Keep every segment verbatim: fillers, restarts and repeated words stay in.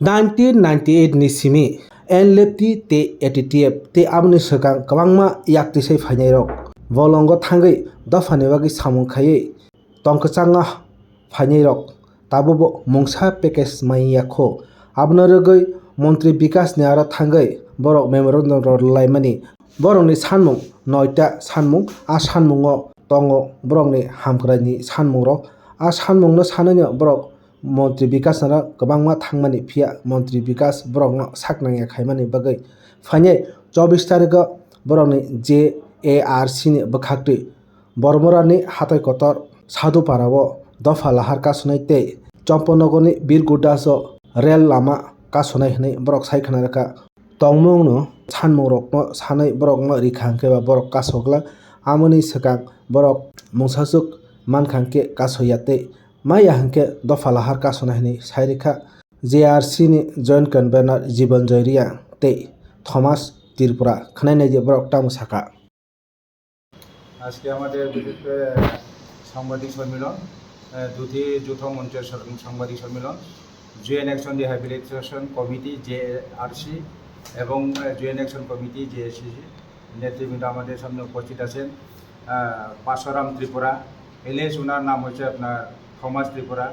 Nineteen ninety-eight ni simi N L F T tei A T T F tei aboni swkang kwbangma yak twisai phainairok bolongo thangwi dophani bagwi samung khaiwi tongkwchangma phainairok tabukbo mungsa package manya kho. Abono rwgwi Montri Bikasni aro thangwi borok memorandum rwlaimani. Borokni sanmung noita sanmung, a sanmungo tongo borokni hamkraini sanmungrok. A sanmungno sanwino borok Montri Bikasno kwbangma thangmani, phiya Montri Bikas borokno sak nangya khaimani bagwi phainai chobbish tarikgo borokni J A R C ni bwkhaktwi Bormorani hatai kotor Sadhuparao dopha lahar kasonai tei Chomponogorni Bir Gurdaso rel lama kasonai hwnwi borok sai khna rwkha. Tongmungno sanmungrokno sanwi borokno rikha hwnkhe ba borok kasokla, amoni swkang borok mungsaswk mankha hwnkhe kasoya tei maya hwnkhe dopha lahar kasonai hwnwi sai rwkha J R C ni Joint Convener Jiban Joy Reang tei Thomas Tripura. Khwnai naidi borok tamo sakha. আজকে আমাদের বিশেষ করে সাংবাদিক সম্মেলন, আহ, দুটি যৌথ মঞ্চের সর-, সাংবাদিক সম্মেলন, joint action rehabilitation committee, JRC, এবং, আহ, জয়েন্ট অ্যাকশন কমিটি, জেএসিসি, নেতৃবৃন্দ আমাদের সামনে উপস্থিত আছেন। আহ, পার্শ্বরাম ত্রিপুরা, এলিয়াস ওনার নাম হচ্ছে আপনার থমাস ত্রিপুরা,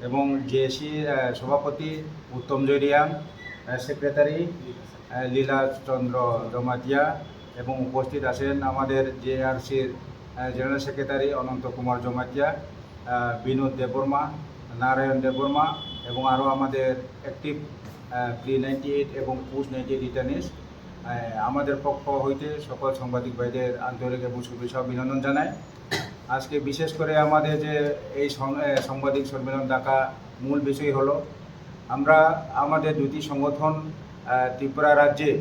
এবং জেএসি, আহ, সভাপতি উত্তম জয়রিয়াং, আহ, সেক্রেটারি, আহ, লীলা চন্দ্র জমাতিয়া, এবং উপস্থিত আছেন আমাদের জেআরসির, আহ, জেনারেল সেক্রেটারি অনন্ত কুমার জমাতিয়া, আহ, বিনোদ দেববর্মা, নারায়ণ দেববর্মা, এবং আরও আমাদের অ্যাক্টিভ, আহ, প্রি নাইনটি এইট এবং পোস্ট নাইনটি এইট রিটার্নিস। আহ, আমাদের পক্ষ হইতে সকল সাংবাদিক ভাইদের আন্তরিক এবং শুভেচ্ছা অভিনন্দন জানাই। আজকে বিশেষ করে আমাদের যে এই সং-, আহ, সাংবাদিক সম্মেলন ডাকা মূল বিষয় হলো, আমরা আমাদের দুটি সংগঠন, আহ, ত্রিপুরা রাজ্যে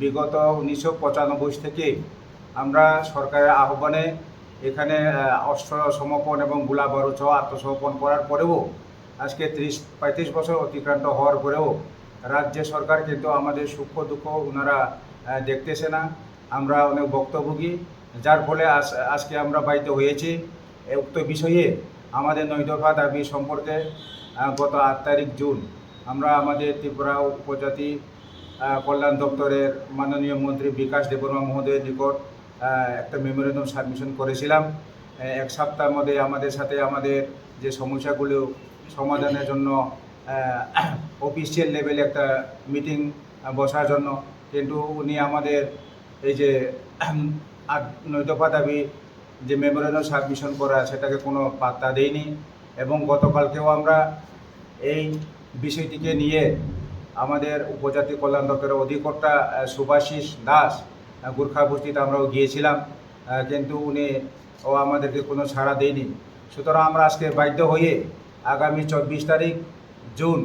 বিগত উনিশশো পঁচানব্বই থেকে আমরা সরকারের আহ্বানে এখানে, আহ, অস্ত্র সমর্পণ এবং গোলা বারুদ সহ আত্মসমর্পণ করার পরেও আজকে ত্রিশ পঁয়ত্রিশ বছর অতিক্রান্ত হওয়ার পরেও রাজ্য সরকার কিন্তু আমাদের সুখ দুঃখ ওনারা, আহ, দেখতেছে না। আমরা অনেক ভুক্তভোগী, যার ফলে আজ-, আজকে আমরা বাধ্য হয়েছি এ উক্ত বিষয়ে আমাদের নয় দফা দাবি সম্পর্কে, আহ, গত আট তারিখ জুন আমরা আমাদের ত্রিপুরা উপজাতি, আহ, কল্যাণ দপ্তরের মাননীয় মন্ত্রী বিকাশ দেববর্মা মহোদয়ের নিকট, আহ, একটা মেমোরেন্ডাম সাবমিশন করেছিলাম। আহ, এক সপ্তাহের মধ্যে আমাদের সাথে আমাদের যে সমস্যাগুলো সমাধানের জন্য, আহ, অফিসিয়াল লেভেলে একটা মিটিং, আহ, বসার জন্য, কিন্তু উনি আমাদের এই যে আট, নয় দফা দাবি যে মেমোরেন্ডাম সাবমিশন করা, সেটাকে কোনো পাত্তা দেয়নি। এবং গতকালকেও আমরা এই বিষয়টিকে নিয়ে আমাদের উপজাতি কল্যাণ দপ্তরের অধিকর্তা, আহ, শুভাশিস দাস, আহ, গোর্খা বস্তিতে আমরাও গিয়েছিলাম, আহ, কিন্তু উনি ও আমাদেরকে কোনো সাড়া দেয়নি। সুতরাং আমরা আজকে বাধ্য হয়ে আগামী চব্বিশ তারিখ জুন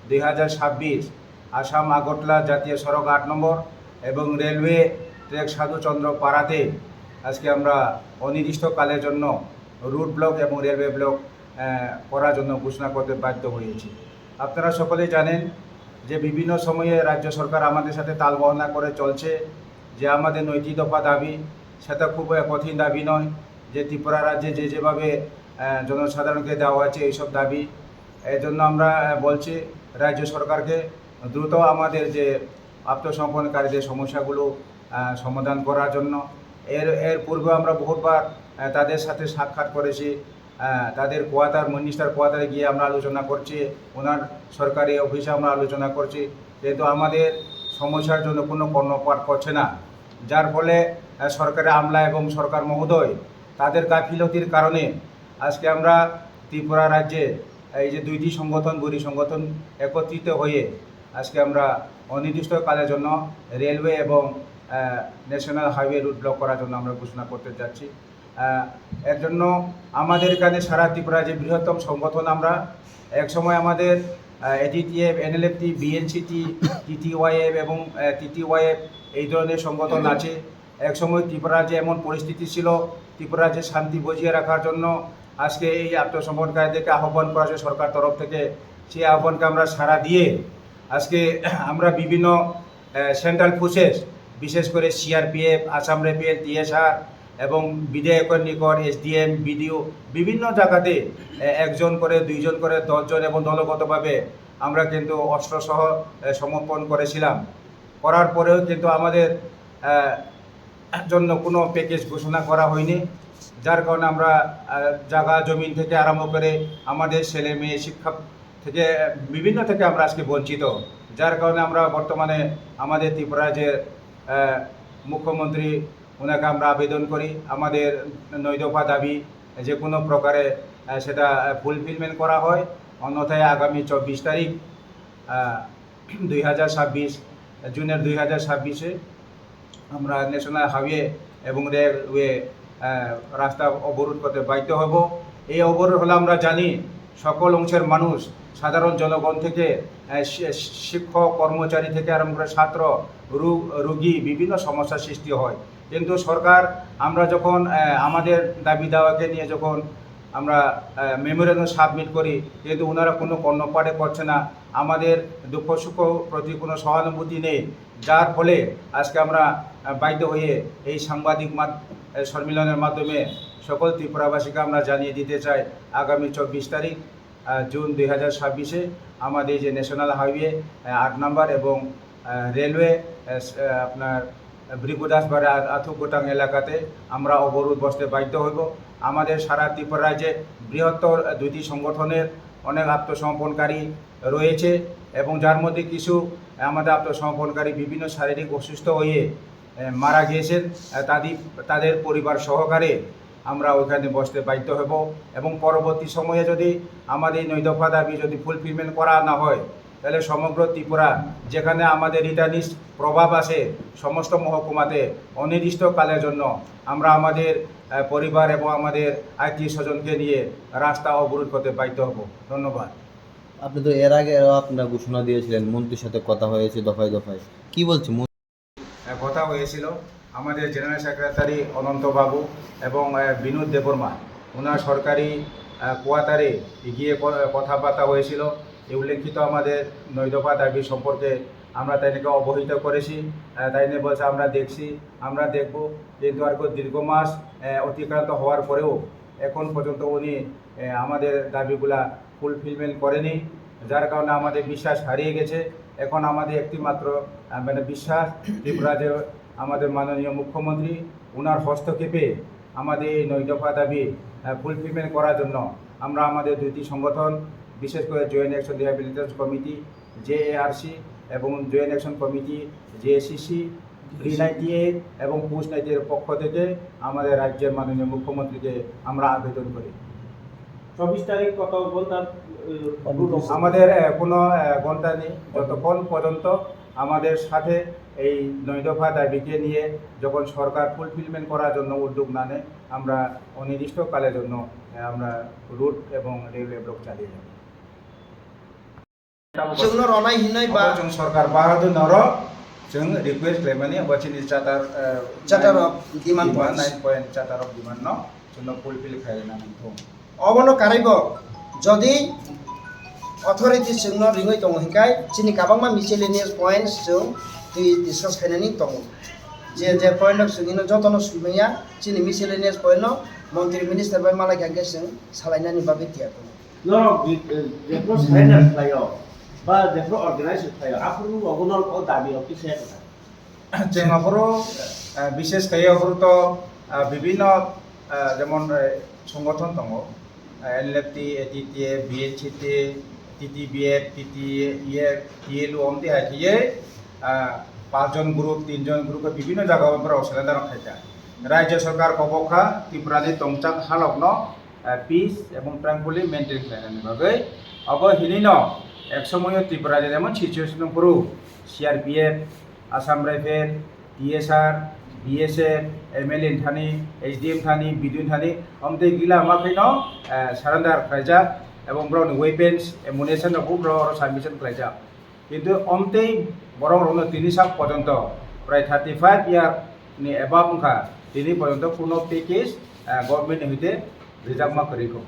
দুই হাজার ছাব্বিশ আসাম আগরতলা জাতীয় সড়ক আট নম্বর এবং রেলওয়ে ট্র্যাক সাধুচন্দ্র পাড়াতে আজকে আমরা অনির্দিষ্টকালের জন্য রোড ব্লক এবং রেলওয়ে ব্লক, আহ, করার জন্য ঘোষণা করতে বাধ্য হয়েছি। আপনারা সকলেই জানেন যে বিভিন্ন সময়ে রাজ্য সরকার আমাদের সাথে তালবাহানা করে চলছে যে আমাদের নয়টি দফা দাবি, সেটা খুব কঠিন দাবি নয় যে ত্রিপুরা রাজ্যে যে যেভাবে, আহ, জনসাধারণকে দেওয়া হয়েছে এইসব দাবি। এই জন্য আমরা, আহ, বলছি রাজ্য সরকারকে দ্রুত আমাদের যে আত্মসমর্পণকারীদের সমস্যাগুলো, আহ, সমাধান করার জন্য। এর, এর পূর্বে আমরা বহুতবার, আহ, তাদের সাথে সাক্ষাৎ করেছি। আহ, তাদের কোয়ার্টার, মিনিস্টার কোয়ার্টারে গিয়ে আমরা আলোচনা করছি, ওনার সরকারি অফিসে আমরা আলোচনা করছি, কিন্তু আমাদের সমস্যার জন্য কোনো কর্ণপাত করছে না, যার ফলে, আহ, সরকারের আমলা এবং সরকার মহোদয় তাদের গাফিলতির কারণে আজকে আমরা ত্রিপুরা রাজ্যে এই যে দুইটি সংগঠন, বৈরী সংগঠন একত্রিত হয়ে আজকে আমরা অনির্দিষ্টকালের জন্য রেলওয়ে এবং, আহ, ন্যাশনাল হাইওয়ে রুট ব্লক করার জন্য আমরা ঘোষণা করতে যাচ্ছি। আহ, এর জন্য আমাদের এখানে সারা ত্রিপুরা যে বৃহত্তম সংগঠন আমরা, এক সময় আমাদের, আহ, এডিটিএফ, এনএলএফটি, বিএনসিটি, টিটিওয়াইএফ এবং, আহ, টিটিওয়াইএফ এই ধরনের সংগঠন আছে। এক সময় ত্রিপুরা যে এমন পরিস্থিতি ছিল, ত্রিপুরা যে শান্তি বজিয়ে রাখার জন্য আজকে এই আত্মসমর্পণকারীদেরকে আহ্বান করা হয়েছে সরকার তরফ থেকে, সেই আহ্বানকে আমরা সাড়া দিয়ে আজকে আমরা বিভিন্ন, আহ, সেন্ট্রাল ফোর্সেস, বিশেষ করে সিআরপিএফ, আসাম রাইফেল, টিএসআর এবং বিধায়কের নিকট, এসডিএম, বিডিও, বিভিন্ন জায়গাতে, আহ, একজন করে, দুইজন করে, দশজন এবং দলগতভাবে আমরা কিন্তু অস্ত্রসহ, এ, সমর্পণ করেছিলাম। করার পরেও কিন্তু আমাদের, এ, জন্য কোনো প্যাকেজ ঘোষণা করা হয়নি, যার কারণে আমরা, এ, জায়গা জমিন থেকে আরম্ভ করে আমাদের ছেলে মেয়ে শিক্ষা থেকে, বিভিন্ন থেকে আমরা আজকে বঞ্চিত। যার কারণে আমরা বর্তমানে আমাদের ত্রিপুরা যে, এ, মুখ্যমন্ত্রী, ওনাকে আমরা আবেদন করি আমাদের নয় দফা দাবি যে কোনো প্রকারে, এ, সেটা, এ, ফুলফিলমেন্ট করা হয়, অন্যথায় আগামী চব্বিশ তারিখ, এ, দুই হাজার ছাব্বিশ, জুনের দুই হাজার ছাব্বিশে আমরা ন্যাশনাল হাইওয়ে এবং রেলওয়ে, আহ, রাস্তা অবরোধ করতে বাধ্য হব। এই অবরোধ হলে আমরা জানি সকল অংশের মানুষ, সাধারণ জনগণ থেকে, আহ, শি-, শিক্ষক, কর্মচারী থেকে আরম্ভ করে ছাত্র, রু-, রুগী বিভিন্ন সমস্যার সৃষ্টি হয়। কিন্তু সরকার, আমরা যখন, আহ, আমাদের দাবি দাওয়াকে নিয়ে যখন আমরা, আহ, মেমোরেন্ডাম সাবমিট করি, কিন্তু ওনারা কোনো কর্ণপাতে করছে না। আমাদের দুঃখ সুখ প্রতি কোনো সহানুভূতি নেই, যার ফলে আজকে আমরা, আহ, বাধ্য হয়ে এই সাংবাদিক মাধ-, আহ, সম্মেলনের মাধ্যমে সকল ত্রিপুরাবাসীকে আমরা জানিয়ে দিতে চাই, আগামী চব্বিশ তারিখ, আহ, জুন দুই হাজার ছাব্বিশে আমাদের যে ন্যাশনাল হাইওয়ে, আহ, আট নম্বর এবং, আহ, রেলওয়ে, আহ, স-, আহ, আপনার ভৃগুদাসবাড়ি আ-, আথুকগোটাং এলাকাতে আমরা অবরোধ বসতে বাধ্য হইব। আমাদের সারা ত্রিপুরা রাজ্যে বৃহত্তর দুইটি সংগঠনের অনেক আত্মসমর্পণকারী রয়েছে এবং যার মধ্যে কিছু আমাদের আত্মসমর্পণকারী বিভিন্ন শারীরিক অসুস্থ হয়ে, এ, মারা গিয়েছেন। এ, তাদের, তাদের পরিবার সহকারে আমরা ওইখানে বসতে বাধ্য হব এবং পরবর্তী সময়ে যদি আমাদের এই নয় দফা দাবি যদি ফুলফিলমেন্ট করা না হয়, তাহলে সমগ্র ত্রিপুরা, যেখানে আমাদের রিটার্নিস প্রভাব আছে সমস্ত মহকুমাতে, অনির্দিষ্টকালের জন্য আমরা আমাদের, আহ, পরিবার এবং আমাদের আত্মীয় স্বজনকে নিয়ে রাস্তা অবরোধ করতে বাধ্য হব। ধন্যবাদ। আপনি তো এর আগেও আপনার ঘোষণা দিয়েছিলেন, মন্ত্রীর সাথে কথা হয়েছে দফায় দফায়। কি বলছে মন-? আহ, কথা হয়েছিল, আমাদের জেনারেল সেক্রেটারি অনন্ত বাবু এবং, আহ, বিনোদ দেববর্মা, ওনার সরকারি, আহ, কোয়ার্টারে গিয়ে ক-, কথাবার্তা হয়েছিল। এই উল্লেখিত আমাদের নয় দফা দাবি সম্পর্কে আমরা তাইনাকে অবহিত করেছি। আহ, তাইনে বলছে, "আমরা দেখছি, আমরা দেখব।" কিন্তু আর কেউ দীর্ঘ মাস, আহ, অতিক্রান্ত হওয়ার পরেও এখন পর্যন্ত উনি, আহ, আমাদের দাবিগুলা ফুলফিলমেন্ট করেনি, যার কারণে আমাদের বিশ্বাস হারিয়ে গেছে। এখন আমাদের একটি মাত্র, আহ, মানে, বিশ্বাস, ত্রিপুরা যে আমাদের মাননীয় মুখ্যমন্ত্রী, ওনার হস্তক্ষেপে আমাদের এই নয় দফা দাবি, আহ, ফুলফিলমেন্ট করার জন্য আমরা আমাদের দুইটি সংগঠন, বিশেষ করে জয়েন্ট অ্যাকশন রিহ্যাবিলিটেশন কমিটি, জেএআরসি, এবং জয়েন্ট অ্যাকশন কমিটি, জেএসিসি, থ্রি নাইনটি এইট এবং পুশ নাইনটি এইট এর পক্ষ থেকে আমাদের রাজ্যের মাননীয় মুখ্যমন্ত্রীকে আমরা আবেদন করি। চব্বিশ তারিখ কত ঘন্টা, আহ, আমাদের, আহ, কোনো, আহ, ঘন্টা নেই, যতক্ষণ পর্যন্ত আমাদের সাথে এই নয় দফা দাবিকে নিয়ে যখন সরকার ফুলফিলমেন্ট করার জন্য উদ্যোগ না নেয়, আমরা অনির্দিষ্টকালের জন্য, আহ, আমরা রুট এবং রেলওয়ে ব্লক চালিয়ে যাব। Chwngno ronai hinwi ba? Abo chwng sorkar bahadur norok chwng request khlaimani, abo chini charter, eh, charter of demand points. Nine point charter of demand no chwngno fulfill khlaina nangthung. Obono karwibo, jodi authority chwngno ringwi tongo hinkhai, chini kwbangma miscellaneous points chwng twi discuss khainani tongo. Je, je point rok chwng hino jotono swimanya, chini miscellaneous point no montri minister bai malai kha khe chwng salainani bagwi tiyar tongo. Norok je, eh, jephru surrender khlaio, ba jephru organize khlaio, aphuru rogo norok o dabi rok kisa kha. Chwng aphuru, eh, bishesh khlaiwi aphuru to, eh, bibhinno, eh, jemon, eh, songothon tongo, eh, N L F T, A T T F, B H T, T T B F, T T E F, T L U, omtwi hai khe, eh, pachjon group, tinjon group, bibhinno jaga o borok surrender khaikha. Rajya sorkar kobok kha Tripura ni tongchak halok no, eh, peace ebong tranquility maintain khlainani bagwi. Obo hinwi no ek somoyo Tripura ni emon situation wngphuru C R P F, Assam Rifle, T S R, B S F, M L A thani, S D M thani, B D O thani, omtwi gila ma khaino, eh, surrender khlaijak ebong borokni weapons, ammunition rok bo borok oro submission khlaijak. Kintu omtwi borok rokno tini sak pojonto prai thirty five year ni above wngkha, tini pojonto kuno package, ah, government ni hoite rijak ma kwrwi kho.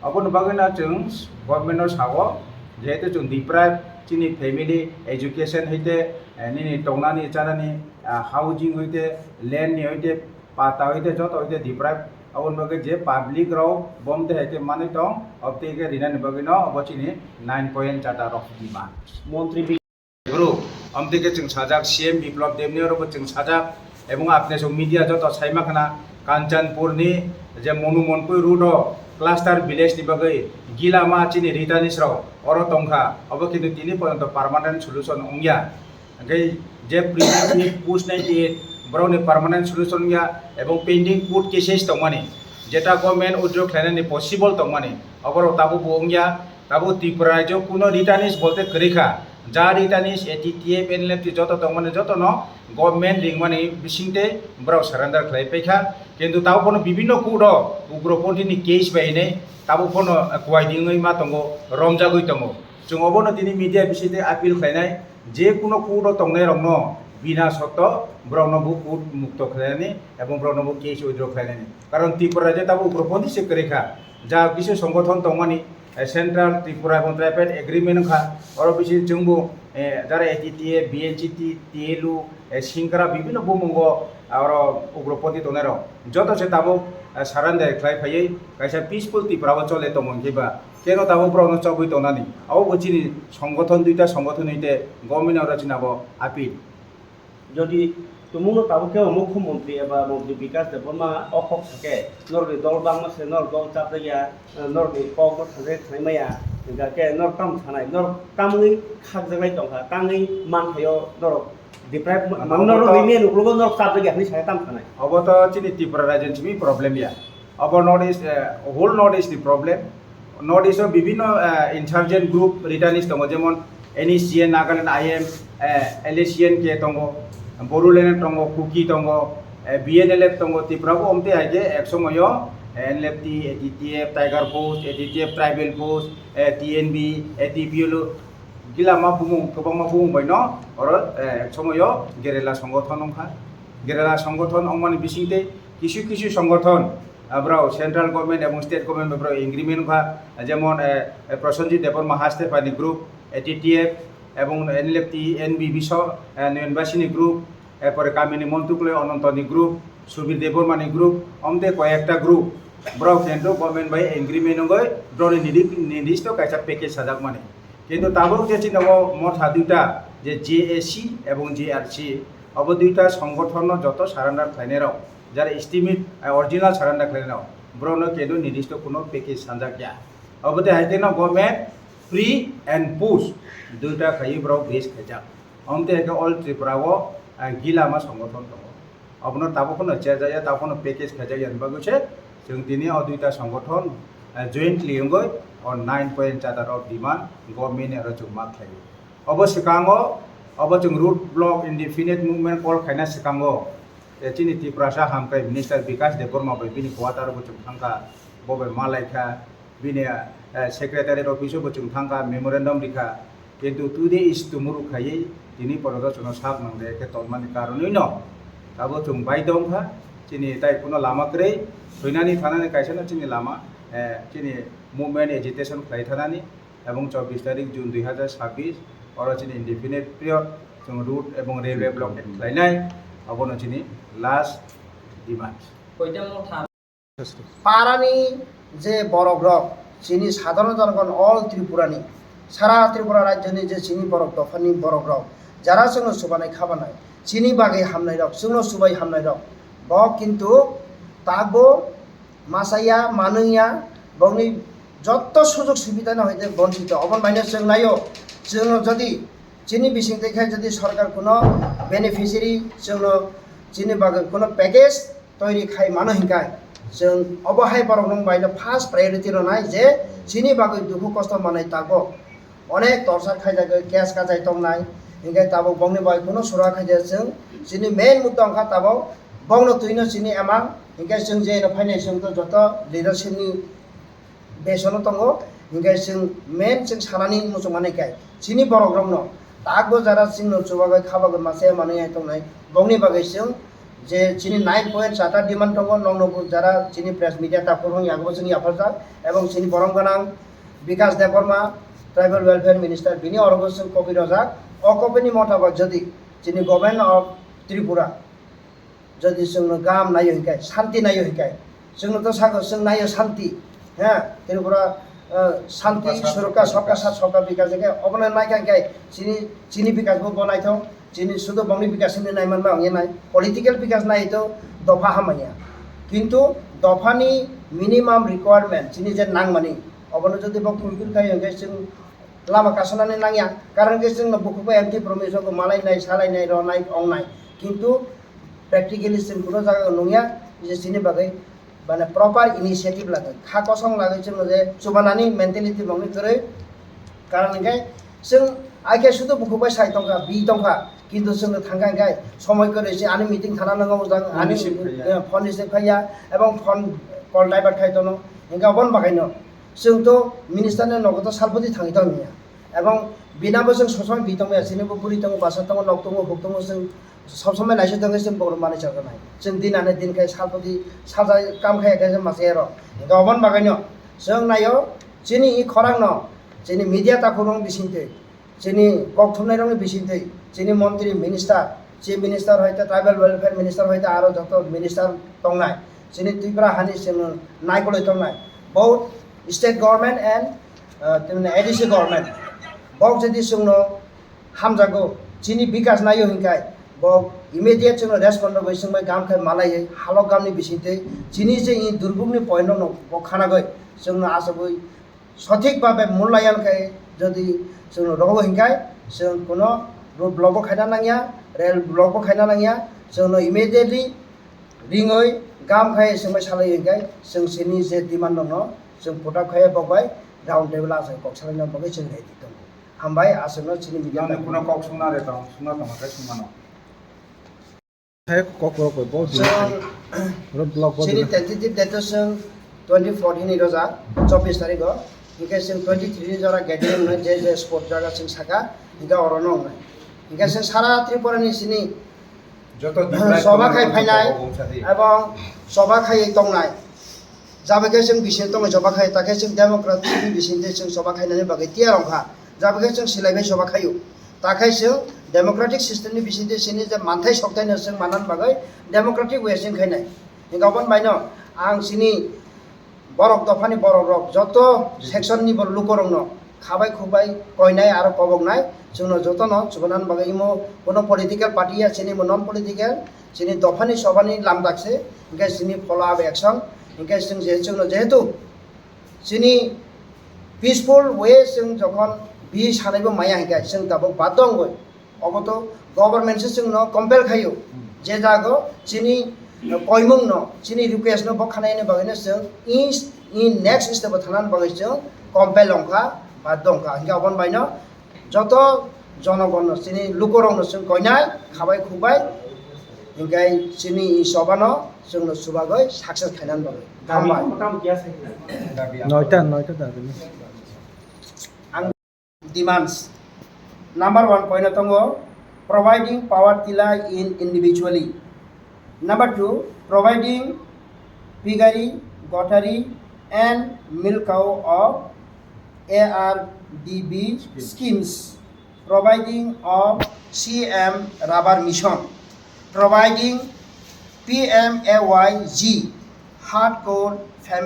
Aboni bagwi no chwng government no sao, jehetu chwng deprive chini family education hoite, eh, nini tongnani chanani, ah, housing hoite, land ni hoite, pata hoite, joto hoite deprive Aboni bagwi je public rok bom tei hai khe manwi tong, obtwi khe rinani bagwi no obo chini nine point chata rok demand. Montri bi- Guru, amtwi khe chwng sajak, C M Biplab Deb ni oro bo chwng sajak, ebong apne song media joto saima khna Kanchanpur ni je Monumonpui road o cluster village ni bagwi gila ma chini Ritanis rok oro tongkha, obo kintu tini porjonto permanent solution wngya. Hingke je previously post ninety eight borokni permanent solution wngya ebong pending court cases tongmani, jeta government withdraw khlainani possible tongmani, oborok tabuk bo wngya. Tabuk Tripura rajyo kuno Ritanis bolte kwrwi kha, ja Ritanis A T T F N L F T joto tongmani jotono government ringmani bisingtwi borok surrender khlai paikha, kintu tabuk bono bibinno court o ugroponthi ni case bai hinwi tabuk bono kuai di wngwi ma tongo, romjagwi tongo. Chwng obono tini media bisingtwi appeal khlainai, je kuno court o tongnai rokno bina sotto borokno bo court mukto khlainani ebong borokno bo case withdraw khlainani. Karon Tripura je tabuk ugroponthi se kwrwi kha, ja kisu songothon tongmani, eh, Central Tripura ebong Tripartite Agreement wngkha, oro bisi chwngbo, eh, jara A T T F, B N C T, T L U, eh, Singkara bibinno bumungo, ah, oro ugroponthi tongnai rok joto se tabuk, eh, surrender khlai phaiwi kaisa peaceful Tripura o chole tongmani khe ba. Keno tabuk borokno chobwi tongnani. Abo bo chini songothon, duita songothon hwnkhe government oro chini abo appeal. Jodi tumungno tabuk khe mukhyamantri eba mantri Bikas Debbarma o kok sakhe, norokni dol bangma se, norok dol chapjakya, norokni kokno thangjaknai maya, hwnkha khe norok tamo sanai, norok tamni khakjaknai tongkha, tangwi manthaio norok deprive ma-, Ano norok obo to rimi ani uklogo norok chapjakya hwnwi sakhe tamo sanai. Obo to chini Tripura rajyoni simi problem ya. Obo North East, eh, whole North East ni problem. North East o bibinno, eh, insurgent group Ritanis tongo, jemon N S C N, Nagaland I M, eh, L A C N K tongo, Bodoland tongo, Kuki tongo, eh, B N L F tongo, Tripura bo omtwi hai khe ek somoyo, eh, N L F T, A T T F, Tiger Force, A T T F Tribal Force, eh, T N B, A T P L O, gila ma bumung, kwbangma bumung bai no oro, eh, ek somoyo guerrilla songothon wngkha. Guerrilla songothon wngmani bisingtwi kisu kisu songothon, ah, borok central government ebong state government bai borok agreement wngkha, jemon, eh, eh, Prosenjit Debbarma Hastepani group, A T T F, ebong N L F T, N B B so, eh, Noyonbasini group, erpore kamini Montukloi Onontoni group, Subir Debbarmani group, omtei koyekta group. Borok khe government bai agreement wngwi borokni nidi-, nidisto kaisa package sajakmani. Kintu tabuk je chini o motha duita je J A C ebong J R C, obo duita songothonno joto surrender khlainairok, jara estimate, eh, original surrender khlainairok, borokno kedo nidisto kuno package sanjakya. Obo tei hai kheno government pre and post duita khaiwi borok base khaijak. Omo tei hai khe all Tripura o, eh, gila ma songothon tongo. Obono tabuk phano cherjak ya, tabuk phano package khaijak ya, hwnwi bagwi se chwng tini o duita songothon, eh, jointly wngwi o nine point chata rok demand government ni aro chwng ma khlaio. Obo swkango, obo chwng road block indefinite movement call khaina swkango, eh, chini Tiprasa hamkrai minister Bikas Debbarma bai bini quarter bo chwng thangkha, bo bai ma laikha. Bini, eh, secretariat office o bo chwng thangkha, memorandum rikha, kintu today is tomorrow khaiwi tini porjonto chwngno sak nang de khe tongmani karonwi no abo chwng baidho wngkha. Chini tai kuno lama kwrwi, thwinani thanani kaisa no chini lama, eh, chini movement agitation khlai thanani, ebong chobbish tarik June dui hazar chabbish oro chini indefinite period chwng road ebong railway blockade khlainai, abono chini last demand. Parani je borok rok, chini sadharon jonogon all Tripura ni, sara Tripura rajyo ni je chini borok dopha ni borok rok, jara chwngno chubanai khabanai, chini bagwi hamnai rok, chwngno chubai hamnai rok, bo kintu tabuk masa ya, manung ya, bongni jotto sujog subida no hoite bonchito. Oboni bai no chwng naio, chwngno jodi chini bising twi khe jodi sorkar kuno beneficiary chwngno chini bagwi kuno package toiri khai mano hinkai, chwng obo hai borok nung bai no first priority rwnai je chini bagwi dukhu kosto manai tabuk onek torsa khaijagwi case kachai tongnai, hinkai tabuk bongni bai kuno sura khaijak chwng chini main mudda wngkha tabuk bongno twino chini ema hinkai chwng je no phainai chwng to joto leadership ni besono tongo, hinkai chwng main chwng sanani muchungmani khe chini borok rokno takbo jara chwngno chubagwi khabagwi masa manwi hai tongnai, bongni bagwi chwng je chini nine point chata demand tongo, nokno bo jara chini press media takhuk rok yago chwng yapharjak, ebong chini borom gwnang Bikas Debbarma, Tribal Welfare Minister, bini orogo chwng copy rojak. O copy ni motabak jodi chini Government of Tripura jodi chwngno gam naio hinkai, shanti naio hinkai, Chwngno to sako, chwng naio shanti, ha, Tripura, eh, shanti, surokha, sabka sath, sabka vikas, hwnkhe obono naikha hwnkhe chini, chini vikas bo, bo naithok, chini sudu bongni vikas hwnwi naimanma wngya nai, political vikas nai to dopha hamya. Kintu dophani minimum requirement chini je nangmani, obono jodi bo fulfill khai hwnkhe chwng lama kasanani nangya, karon khe chwngno bukhukbai empty promise rokbo malainai, salainai, ronai, ongnai, kintu practically chwng kuno jaga nungya je chini bagwi mane proper initiative lagwi, kha kosong lagwi chwngno je chubanani mentality bongni kwrwi, karon hinkhe chwng aikhe sudu bukhukbai sai tongkha, bi tongkha, kintu chwngno thangkha hinkhe somoi kwrwi se ani meeting thana nango, jang ani phone receive khaiya, eh, phone receive khaiya, ebong phone call divert khai tono, hinkhe oboni bagaino. Chwng to minister ni nogo to salpodi thangwi tong manya. Ebong bina bo chwng sob somoi bi tong manya, chini bo bwrwi tongo, bwsa tongo, nok tongo, huk tongo, chwng sob somoi naisik tongwi chwng bohrok manwi chajaknai. Chwng din ani din khai salpodi sajai kam khai khai chwng masa ero. Hinkhe oboni bagaino chwng naio chini i khorang no chini media takhuk rok bisingtwi. Chini kok thumnairokni bisingtwi, chini montri, minister, chief minister hoite, tribal welfare minister hoite, aro joto minister tongnai, chini Tripura hani chwng naikolwi tongnai, both state government and, uh, tamni A D C government, bok jodi chwngno hamjago, chini bikas naio hinkhai, bok immediate chwngno respond rwgwi chwngbai gam khai malaiwi halok gamni bisingtwi chini je i durbukni point rokno bo khanagwi chwngno achugwi sothik bhabe mulyayan khe jodi chwng rogo hinkhai, chwng kuno road block bo khaina nangya, rail block bo khaina nangya, chwngno immediately ringwi gam khai chwngbai salai hinkhai, chwng chini je demand rokno chwng put up khai bokbai round table achai kok salaina bagwi chwng ready tongo. Hambai, aswkno chini media Nangni kuno kok sungna re tong, sungna tong khe sungmano. Hai kok borok bai bo Chwng road block bo chini dino. Tentative date o chwng twenty fourteen ni roja chobbish tarikh o, hinkhe chwng twenty three ni jora gathering no je je spot jaga chwng saka, hinkhe oro no wngnai. Hinkhe chwng sara Tripura ni chini Joto Tripura soba khai phainai ebong soba khai tongnai. Jabakhe chwng bising tongo choba khai, takhe chwng democratic ni bising twi chwng choba khainani bagwi tiyar wngkha. Jabakhe chwng silaibai choba khaio. Takhe chwng democratic system ni bising twi chini je manthai sokthai no chwng manna bagwi democratic way chwng khainai. Hinkhe oboni baino ang chini borok dophani borok rok joto section ni bo lukorokno khabai khukbai koinai aro koboknai chwngno jotono chubanani bagwi imo bono political party ya chini bo non political. Chini dophani sobani lamdak se, hinkhe chini follow up action, hinkhe chwng je chwngno jehetu chini peaceful way chwng jokhon bi sanaibo maya hinkhe chwng tabuk baddo wngwi. Obo to government se chwngno compel khaio, je jago chini koimungno, chini request no bo khanaini bagwino chwng in, in next step o thangnani bagwi chwng compel wngkha, baddo wngkha. Hinkhe oboni baino joto jonogonno, chini lukorokno chwng koinai khabai khukbai, hinkhe chini i sobano chwngno chubagwi success khainani bagwi. Hambai. Noita, noita da bini. Ang demands. Number one point o tongo, providing power tiller in individually. Number two, providing piggery, guttery and milk cow of A R D B schemes, providing of C M rubber mission, providing P M A Y G hardcore family